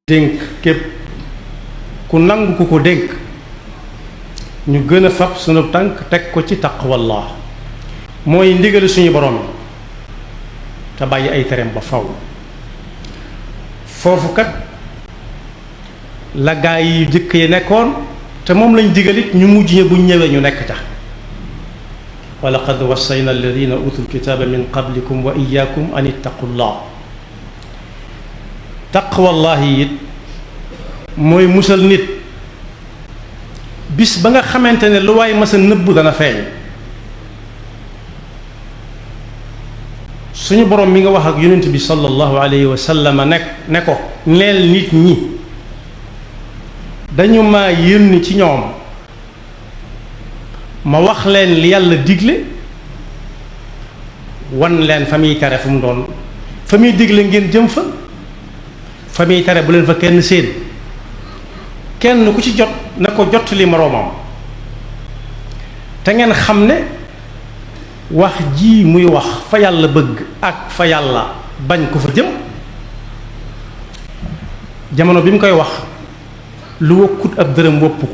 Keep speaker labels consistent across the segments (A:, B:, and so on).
A: dénk képp ku nangu ku ko dénk ñu gën a fab sunu tànk teg ko ci taqwallah mooy ndigali suñu borom te bàyyi ay tereem ba faw foofu kat la gaa yi jëkk yi nekkoon te moom lañ digalit ñu mujj ña buñ ñëwee ñu nekk ca wa laqad wassayna alladina utul kitaba min qablikum wa iyyakum an ittaqullah taqwallahi it mooy musal nit bis ba nga xamante ne lu waay masa nëbbu dana feeñ suñu borom mi nga wax ak yonent bi sallallahu alayhi wa sallam ne ko neel nit ñi dañu ma yónni ci ñoom ma wax leen li yàlla digle wan leen fa muy tere fu mu doon fa muy digle ngeen jëm fa muy tere bu leen fa kenn séen kenn ku ci jot na ko jot li moroomam te ngeen xam ne wax ji muy wax fa yàlla bëgg ak fa yàlla bañ ko fa jëm jamono bi mu koy wax lu wokkut ab dërëm wokku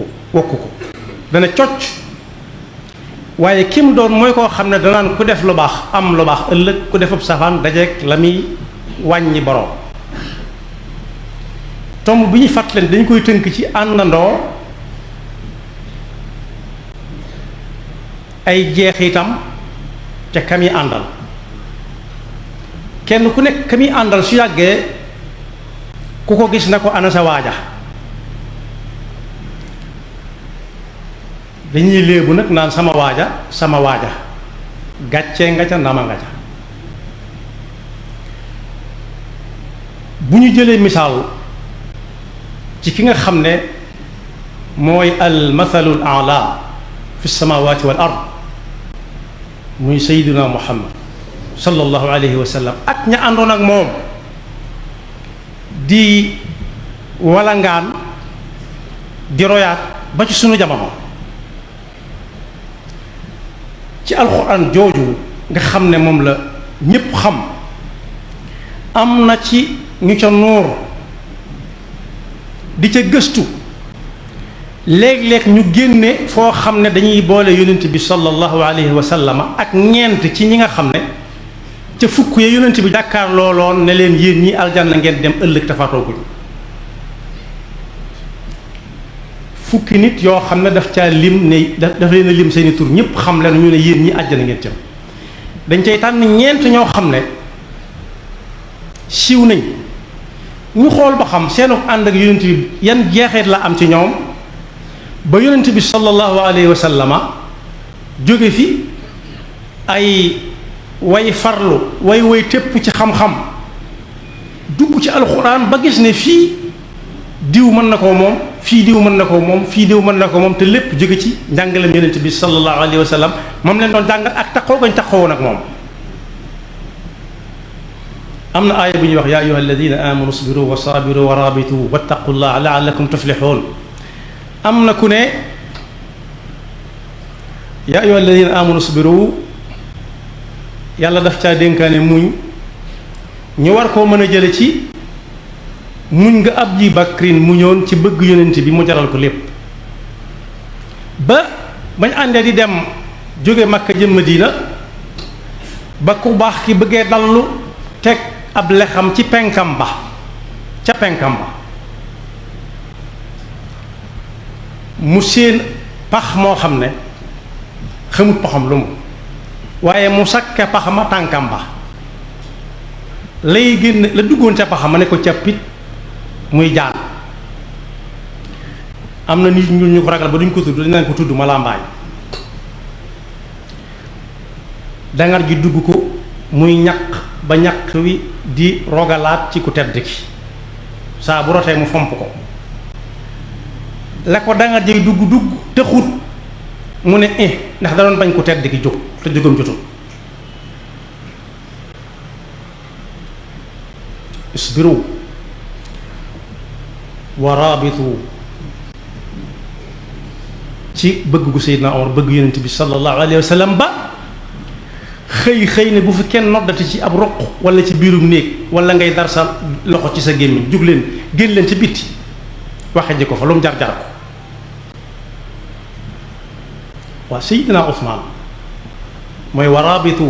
A: ko dana cocc waaye ki mu doon mooy koo xam ne danaan ku def lu baax am lu baax ëllëg ku defub safaan dajeek la muy wàññi boroom tomb bi ñu fàttaleen dañ koy tënk ci àndandoo ay jeexitam ca kam yi àndal kenn ku nekk kam yi àndal su yàggee ku ko gis na ko ana sa waaja dañuy léebu nag naan sama waaja gàccee nga ca nama nga ca bu ñu jëlee misaal ci ki nga xam ne mooy al mathalul a'la fi samawati wal ard muy sayyiduna muhammad sallallahu alayhi wa sallam ak ña àndoon ak moom di walangaan di royaat ba ci sunu jamono ci alxuraan jooju nga xam ne moom la ñépp xam am na ci ñu ca nuur di ca gëstu léeg-léeg ñu génne foo xam ne dañuy boole yonent bi sallallahu alayhi wa sallam ak ñeent ci ñi nga xam ne ca fukk ya yonent bi jàkkaar looloon ne leen yéen ñi aljanna ngeen dem ëllëg tafaatooguñ fukki nit yoo xam ne daf caa lim ne daf leen a lim seeni tur ñëpp xam leen ñu ne yéen ñi àjjana ngeen jëm dañ cay tànn ñeent ñoo xam ne siiw nañ ñu xool ba xam seenu ànd ak yonent bi yan jeexeet la am ci ñoom ba yonent bi sallallahu alayhi wa sallama jóge fi ay way farlu way tépp ci xam-xam dugg ci alxuraan ba gis ne fii diw mën na koo moom fii diw mën na koo moom fii diw mën na ko moom te lépp jóge ci njàngaleem yonent bi sallallahu alayhi wa sallam moom leen doon jàngal ak taxaw gañ taxawoon ak moom am na aaya bu ñuy wax yaa ayyuha alladina amanu isbiru wa sabiru wa rabitu wattaqullaha la'allakum tuflihun am na ku ne yaa ayyuha alladina amanu isbiru yàlla daf caa dénkaane muñ ñu war koo mën a jële ci muñ nga Abi Bakrin muñoon ci bëgg yonent bi mu jaral ko lépp ba bañ àndee di dem jóge Makka jëm Madina ba ku baax ki bëggee dallu teg ab lexam ci penkam ba ca penkam ba mu séen pax moo xam ne xamut paxam lu mu waaye mu sakke pax ma tànkam ba lay génn la duggoon ca pax ma ne ko cappit muy jaan am na nit ñu ko ragal ba duñ ko tudd dañ naan ko tudd ma làmbaay dangar ji dugg ko muy ñaq ba ñaq wi di rogalaat ci ku tedd ki saa bu rotee mu fomp ko la ko dangar ji dugg te xut mu ne ndax da doon bañ ku tedd ki jóg te jógam jotul isbiru wa rabitu ci bëgg gu Seydina Omar bëgg yonent bi sallallahu alayhi wa sallam ba xëy ne bu fi kenn noddati ci ab roq wala ci biirum néeg wala ngay dar sa loxo ci sa gémmiñ jug leen génn leen ci bitti waxe ji ko fa lu mu jar jar ko waa Seydina Usmaan mooy waraabitu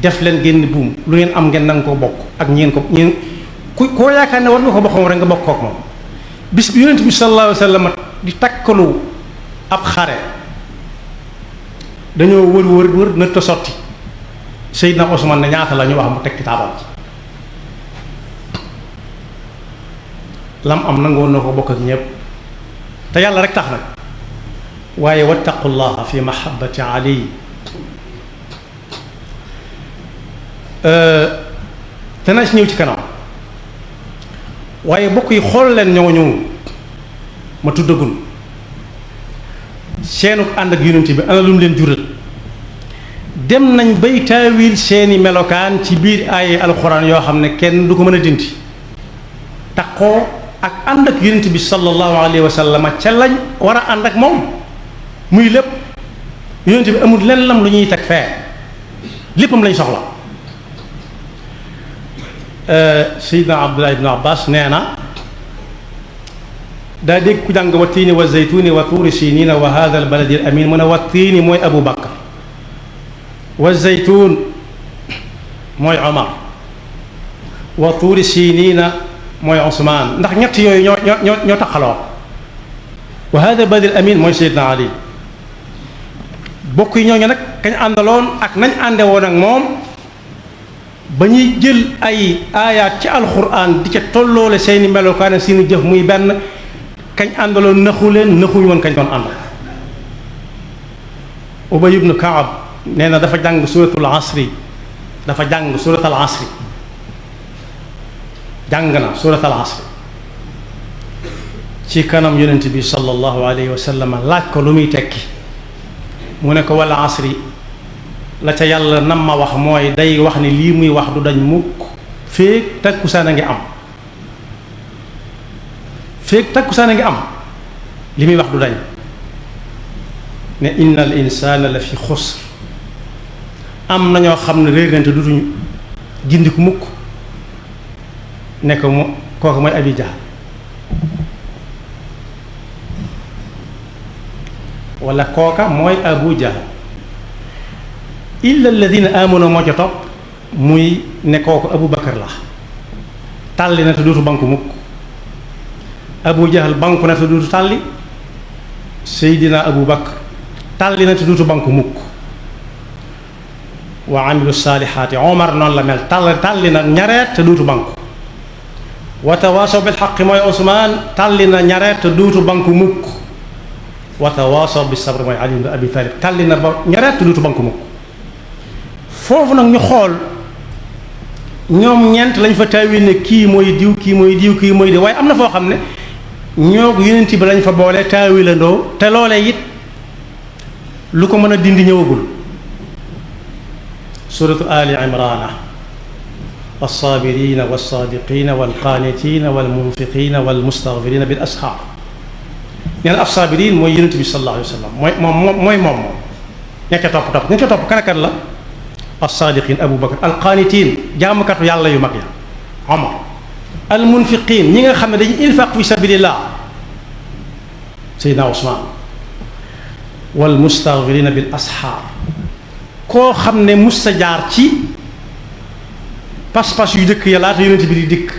A: def leen génn buum lu ngeen am ngeen nanga ko bokk ak ñeen ko ñeen koo yaakaar ne war nga ko bokk moom rek nga bokk kook moom bis bi yonent bi sallallahu alayhi wa sallam di takkalu ab xare dañoo wër nëtt sotti Seydina Usmaan ne ñaata la ñu wax mu teg ci taabal lam am nangoon na ko bokk ak ñépp te yàlla rek tax nag waaye wattaqullaha fi mahabbati ali dana ci ñëw ci kanam waaye bokk yi xool leen ñooñu ma tuddagul seenu ànd ak yonent bi ana lu mu leen jural dem nañ bay taawil seeni melokaan ci biir ay alxuraan yoo xam ne kenn du ko mën a dindi taxoo ak ànd ak yonent bi sallallahu alayhi wa sallam ca lañ war a ànd ak moom muy lépp yonent bi amul lenn lam lu ñuy teg fee léppam lañ soxla Seydina Abdullah ibn Abbas nee na daa dégg ku jàng wa tiini wa zaytuuni wa tuuri siniina wa haada al baladi al amin mu ne wa tiini mooy Abu Bakar wa zaytuun mooy Omar wa tuuri siniina mooy Ousmane ndax ñett yooyu ñoo taxaloo wa haada al baladi al amin mooy Seydina Ali bokk yi ñooñu nag kañ àndaloon ak nañ ànde woon ak moom ba ñuy jël ay aayaat ci alxuraan di ca tolloole seeni melokaan ak seeni jëf muy benn kañ àndaloon naxu leen naxuñu woon kañ doon ànd Ubay ibn Kaab nee na dafa jàng suratul asri jàng na suratul asri ci kanam yonent bi sallallahu alayhi wa sallam laaj ko lu muy tekki mu ne ko wala asri la ca yàlla nam ma wax mooy day wax ni lii muy wax du dañ mukk féeg takkusaan a ngi am féeg takkusaan a ngi am li muy wax du dañ ne inna al insana la fi xusr am na ñoo xam ne réer nañ te dutuñu gindiku mukk ne ko mu kooku mooy Abi Jahl wala kooka mooy Abu Jahl illa alladina amanu moo ca topp muy ne kooku Abu Bakar la tàlli na te duutu banku mukk Abu Jahl banku na te duutu tàlli Seydina Abu Bakar tàlli na te duutu banku mukk wa amilu saalihaati Omar noonu la mel tàlli na ñareet te duutu banku wa tawaasaw bil xaqi mooy Ousmane tàlli na ñareet te duutu banku mukk wa tawaasaw bis sabr mooy Ali ibn Abi Talib tàlli na ba ñareet te duutu banku mukk foofu nag ñu xool ñoom ñeent lañ fa taawil ne kii mooy diw kii mooy diw kii mooy diw waaye am na foo xam ne ñoo yonent bi lañ fa boole taawilandoo te loolee it lu ko mën a dindi ñëwagul suratu ali imrana alsaabirina walsaadiqina walqaanitina walmunfiqina walmustaghfirina bil asxaar nee na alsaabirin mooy yonent bi sallallahu alayhi wa sallam mooy moom ña ca topp ña ca topp kan ak kan la alsaadiqin Abu Bakar alqaanitiin jaamukatu yàlla yu mag ya Omar almunfiqin ñi nga xam ne dañuy infaq fi sabilillah Seydina Ousmane walmustaghfirina bil asxaar koo xam ne musta jaar ci pas-pas yu dëkk ya laata yonent bi di dikk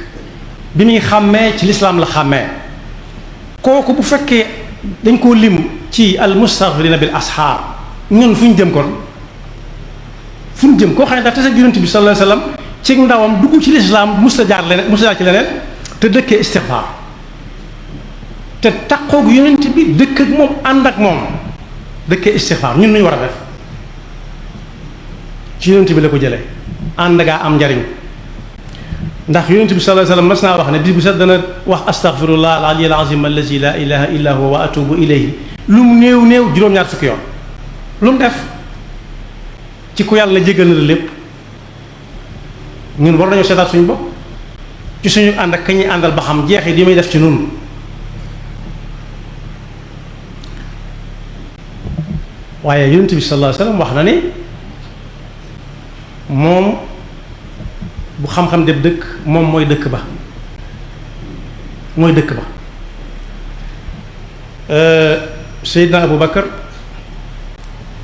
A: bi muy xàmmee ci lislaam la xàmmee kooku bu fekkee dañ koo lim ci almustaghfirina bil asxaar ñun fu ñu jëm kon fu ñu jëm koo xam ne dafa tase yonent bi sallallahu alayhi wasallam ci ndawam dugg ci lislaam musta jaar ci leneen te dëkkee istixfaar te takkoog yonent bi dëkk ak moom ànd ak moom dëkkee istixfaar ñun nuy war a def ci yonent bi la ko jëlee ànd gaa am njariñ ndax yonent bi sallallahu alayhi wasallam mas naa wax ne bis bu set dana wax astaghfirullah al aliyyil azim allazi la ilaha illa huwa wa atubu ilayhi lu mu néew juróom-ñaar fukki yoon lu mu def ci ku yàlla jégal na la lépp ñun war nañoo seetaat suñu bopp ci suñu ànd ak kañuy àndal ba xam jeexit yi muy def ci nun waaye yonent bi sallallahu alayhi wasallam wax na ni moom bu xam-xam def dëkk moom mooy dëkk ba mooy dëkk ba Seydina Abu Bakar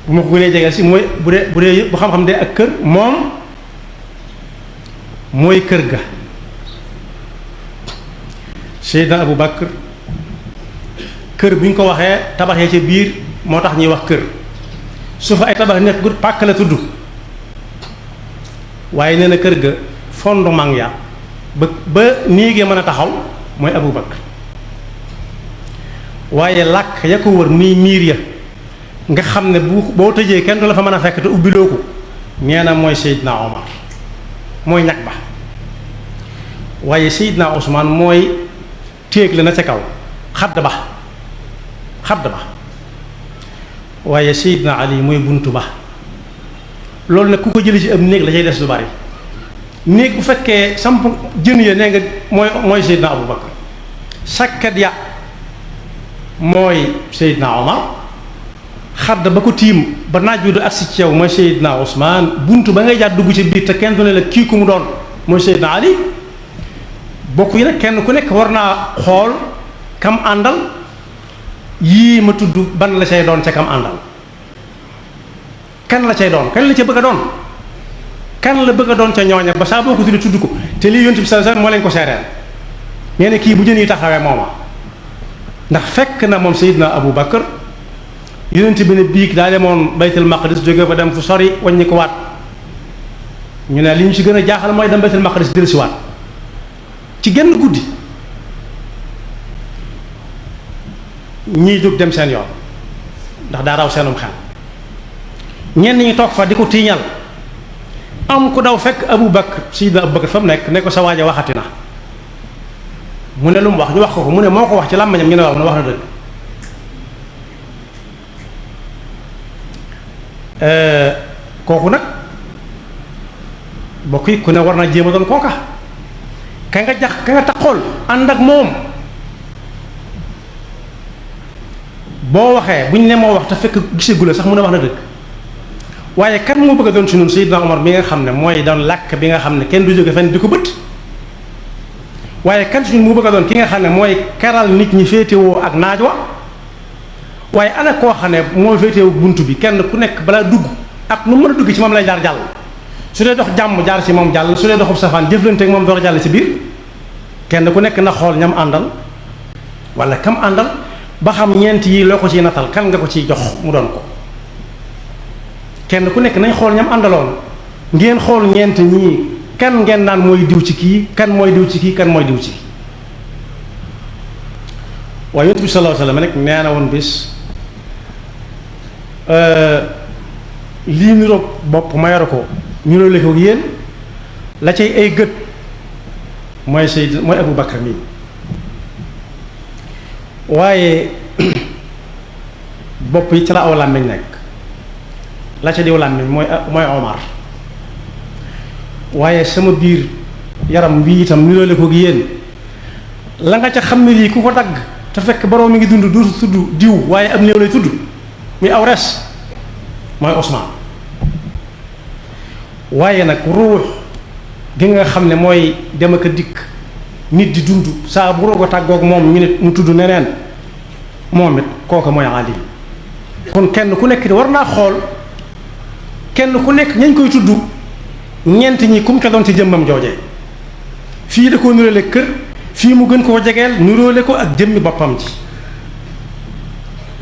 A: bu ma ko gënee jegeel si mooy bu dee bu xam-xam dee ak kër moom mooy kër ga. Seydina Abu Bakar kër bu ñu ko waxee tabaxee ca biir moo tax ñuy wax kër su fa ay tabax nekk gut pàkk la tudd waaye nee na kër ga fondement ya ba néegee mën a taxaw mooy Abu Bakar waaye làkk ya ko wër muy miir ya nga xam ne boo tëjee kenn du la fa mën a fekk te ubbiloo ko nee na mooy Seydina Omar mooy ñag ba waaye Seydina Ousmane mooy téeg la na ca kaw xadd ba waaye Seydina Ali mooy buntu ba loolu nag ku ko jëlee ci ab néeg la cay des lu bari néeg bu fekkee samp jën ya nee nga mooy Seydina Abu Bakar sakkat ya mooy Seydina Omar xadd ba ko tiim ba naaj wi du agsi ci yow mooy Seydina Ousmane buntu ba ngay jaar dugg ci biir te kenn du ne la kii ku mu doon mooy Seydina Ali bokk yi nag kenn ku nekk war naa xool kam àndal yii ma tudd ban la cay doon ca kam àndal kan la cay doon kan la ca bëgg a doon kan la bëgg a doon ca ñooña ba saa boo ko tuddee tudd ko te lii Yonent bi sallallahu alayhi wasallam moo leen ko seereel nee na kii bu jën yi taxawee mooma ndax fekk na moom Seydina Abu Bakar Yonent bi ne biig daa demoon Baytul Maqdis jóge fa dem fu sori wàññi ko waat ñu ne li ñu ci gën a jaaxal mooy dem Baytul Maqdis dellusi waat ci genn guddi ñii jóg dem seen yoon ndax daa raw seenum xel ñenn ñi toog fa di ko tiiñal am ku daw fekk Abu Bakar Seydina Abu Bakar fa mu nekk ne ko sa waaja waxati na mu ne lu mu wax ñu wax ko mu ne moo ko wax ci làmmañam ñu ne waaw mu ne wax na dëgg kooku nag bokk yi ku ne war na jéem a doon kooka ka nga taxool ànd ak moom boo waxee bu ñu ne moo wax te fekk gisegu la sax mu ne wax na dëgg waaye kan moo bëgg a doon ci ñun Seydina Omar mi nga xam ne mooy doon làkk bi nga xam ne kenn du jóge fenn di ko bët waaye kan ci ñun moo bëgg a doon ki nga xam ne mooy keral nit ñi féetewoo ak naaj wa waaye ana koo xam ne moo féetewoo bunt bi kenn ku nekk balaa dugg ak nu mën a dugg ci moom lay jaar jàll su dee dox jàmm jaar ci moom jàll su dee doxub safaan jëflante ak moom door a jàll ci biir kenn ku nekk na xool ñam àndal wala kam àndal ba xam ñeent yi loo ko ciy natal kan nga ko ciy jox mu doon ko kenn ku nekk nañ xool ñam àndaloon ngeen xool ñeent ñii kan ngeen naan mooy diw ci kii kan mooy diw ci kii kan mooy diw ci kii waaye Yonent bi sallallahu alayhi wasallam rek nee na woon bis lii niroog bopp ma yor ko ñu loolu ko yéen la cay ay gët mooy mooy Abu Bakar mii waaye bopp yi ci la aw làmmiñ nekk la ca diw làmmiñ mooy Omar waaye sama biir yaram bii itam ni loolu ko yéen la nga ca xam ne lii ku ko dagg te fekk borom mi ngi dund du tudd diw waaye am néew lay tudd muy aw res mooy Ousmane waaye nag ruux gi nga xam ne mooy dem ak a dikk nit di dund saa bu roog a tàggoog moom ñu nit mu tudd neneen moom it kooku mooy Ali kon kenn ku nekk di war naa xool kenn ku nekk ñañ koy tudd ñeent ñi kum ca doon ci jëmmam jooje fii da koo nuróole kër fii mu gën koo jegeel nuróole ko ak jëmmi boppam ci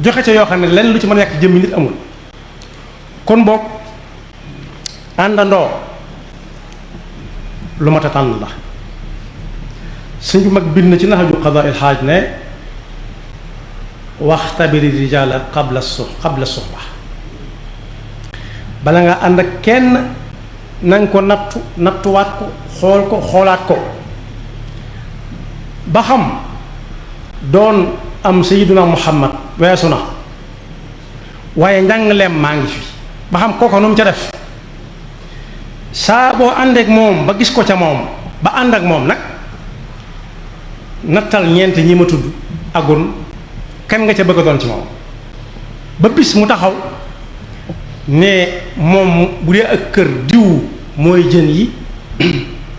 A: joxe ca yoo xam ne lenn lu ci mën a yàq jëmmi nit amul kon boog àndandoo lu mat a tànn la sëñ bu mag bind na ci naxaju qadaa il xaaj ne waxtabiri rijaala qabla suxba bala nga ànd ak kenn na nga ko nattuwaat ko xoolaat ko ba xam doon am sayyiduna Muhammad weesu na waaye njàngaleem maa ngi fi ba xam kooko nu mu ca def saa boo àndeek moom ba gis ko ca moom ba ànd ak moom nag nattal ñeent ñi ma tudd agun kan nga ca bëgg a doon ci moom ba bis mu taxaw ne moom bu dee ak kër diw mooy jën yi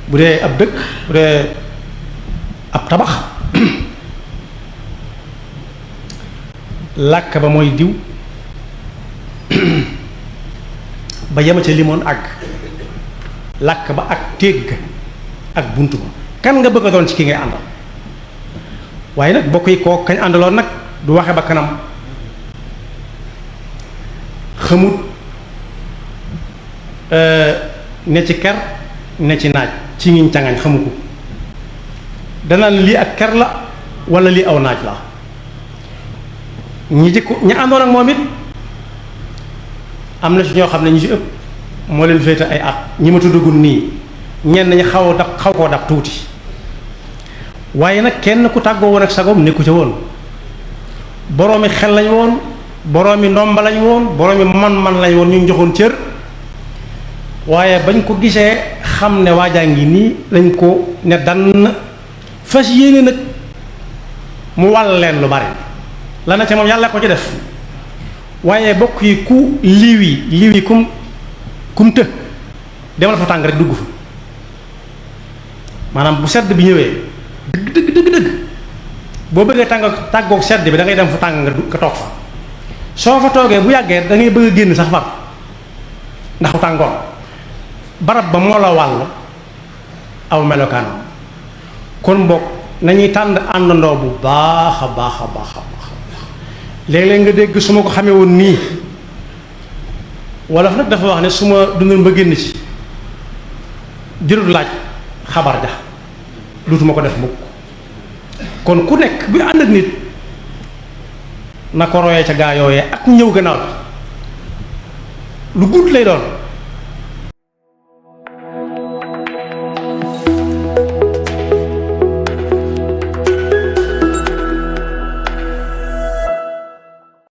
A: bu dee ab dëkk bu dee ab tabax làkk ba mooy diw ba yema ca limoon àgg làkk ba ak tégg ak bunt ba kan nga bëgg a doon ci ki ngay àndal waaye nag bokk yi koo kañ àndaloon nag du waxe ba kanam xamut ne ci ker ne ci naaj ci ngiñ cangañ xamu ko danaan lii ak ker la wala lii aw naaj la ñi jëkko ñi àndoon ak moom it am na ci ñoo xam ne ñi ci ëpp moo leen féete ay at ñi ma tuddagul nii ñenn ñi xaw koo dab tuuti waaye nag kenn ku tàggoo woon ak sagom nekku ca woon boroomi xel lañ woon boroomi ndomba lañ woon boroomi man-man lañ woon ñu joxoon cër waaye bañ ko gisee xam ne waajaa ngi nii lañ ko ne dann fas yéene nag mu wàll leen lu bari la na ca moom yàlla ko ci def waaye bokk yi ku liw yi kum të demal fa tàng rek dugg fa maanaam bu sedd bi ñëwee dëgg boo bëggee tàggoog sedd bi da ngay dem fa tàng nga toog fa soo fa toogee bu yàggee da ngay bëgg a génn sax far ndax tàngoor barab ba moo la wàll aw melokaanam kon mbokk nañuy tànn àndandoo bu baax a baax a baax a baax léeg-léeg nga dégg su ma ko xamee woon nii wolof nag dafa wax ne su ma dundal ba génn ci jërul laaj xabar ja duutuma ko def mukk kon ku nekk bu ànd ak nit na ko royee ca gaa yooyee ak ñëw gannaaw lu gudd lay doon